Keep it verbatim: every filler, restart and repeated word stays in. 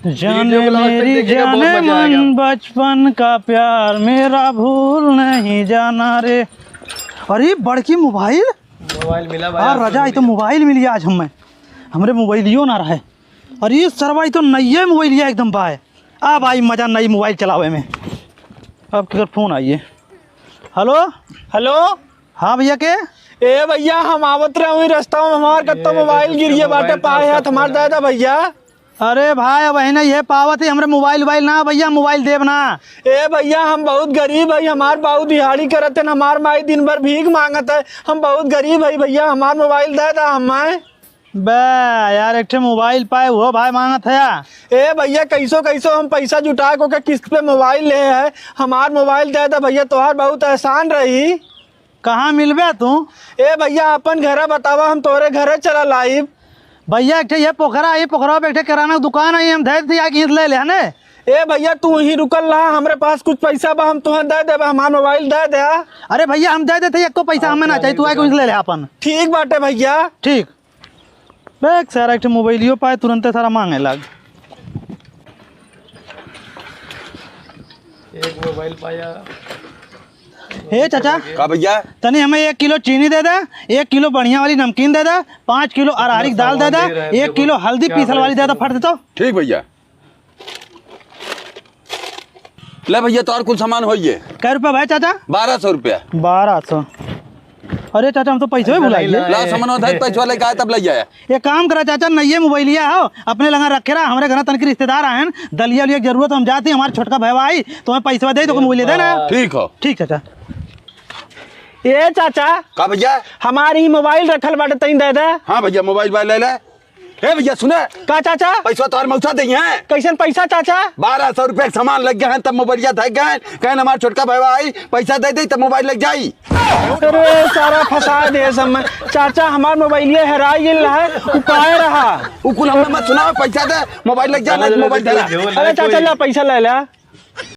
जाने मेरी जाने मन, बचपन का प्यार मेरा भूल नहीं जाना रे। अरे, बड़की मोबाइल। मोबाइल मिला भाई, हाँ, आज राजा, हमको ई तो मिला। मोबाइल मिली आज हमें। हमरे मोबाइलियो ना रहे। अरे, सरवा, ई तो नइये मोबाइलिया एकदम बाय। अब आई मजा नई मोबाइल चलावे में। अब केकर फोन आइए। हेलो? हेलो? हाँ भइया के? ए भइया, हम आवत रहे हुई रस्ता में, हमार कत्तो ए, मोबाइल ए, गिरिये बाटे, मोबाइल पाए है, हमार दे दे भइया। अरे भाई, अब है ना ये पावत है, हमरे मोबाइल उबाइल ना भइया, मोबाइल देब ना। ए भइया, हम बहुत गरीब है, हमार बाऊ दिहाड़ी करत है, हमार माई दिन भर भीख मांगत है, हम बहुत गरीब है भइया, हमार मोबाइल दे दा हमें। बे यार, एक ठे मोबाइल पाए, वो भाई मांगत है। ए भइया, कैसो कैसो हम पैसा जुटा को के किस्त पे मोबाइल ले है, हमार मोबाइल दे दे भइया, तोहार बहुत एहसान रही। कहाँ मिलबे तू? ए भइया, अपन घरे बतावा, हम तोरे घरे चला लाइब। भइया, एक ठे ये पोखरा है, पोखरा पे एक ठे किराना दुकान है, हम दे दी, आके ले ले, है ने? ए भइया, तू वहीं रुकल रहा, हमरे पास कुछ पैसा बा, हम तुहें दे देबे, हमार मोबाइल दे दे। अरे भइया, हम दे देते, एको पैसा हमें ना चाहिए, तू आके ले ले अपन। ठीक बाटे भइया। ठीक। देख सारा, एक ठे मोबाइलियो पाए, तुरंते सारा मांगे लाग। एक मोबाइल पाया। हे चाचा, का भइया? तनी हमें एक किलो चीनी दे दे, एक किलो बढ़िया वाली नमकीन दे दे, पाँच किलो अरहरी की दाल दे दे, एक किलो हल्दी पीसल वाली दे दे, फट दे तो। ठीक भइया। ले भइया, तोहर कुल सामान होइए। कै रुपया भाई चाचा? बारह सौ रुपया। बारह सौ। अरे चाचा, हम तो पैसे ही भुला गए। ला सामान उधार, पैसा लेके आए, तब ले जाए। एक काम करा चाचा, नइये मोबाइलिया हो, अपने लगा रखे रहा, हमरे घर तनकी रिश्तेदार आए हैं, दलिया उलिया की जरूरत, हम जाते हैं, हमारे छोटका भाई आई, तुम्हें पैसा दे, तो मोबाइल दे ना। ठीक हो। ठीक चाचा। ए चाचा। का भइया? हमारी मोबाइल रखल बाटे, तनी दे दे। हाँ भइया, मोबाइल भाई ले ले। ए भइया सुने। का चाचा? पैसा तोहर मौसा दे हैं। कैसन पैसा चाचा? बारह सौ रुपया के सामान लग गए हैं, तब मोबाइलिया धक गए। कहन हमार छोटका भाई आई, पैसा दे दे तब मोबाइल लग जाई। अरे सारा फंसा दे सब में। चाचा हमार मोबाइलिया हेराई गेल है, उ पाए रहा। उ कुल हमें मत सुनाओ, पैसा दे, मोबाइल लग जा, नहीं मोबाइल धरा। अरे चाचा ला पैसा ले ला।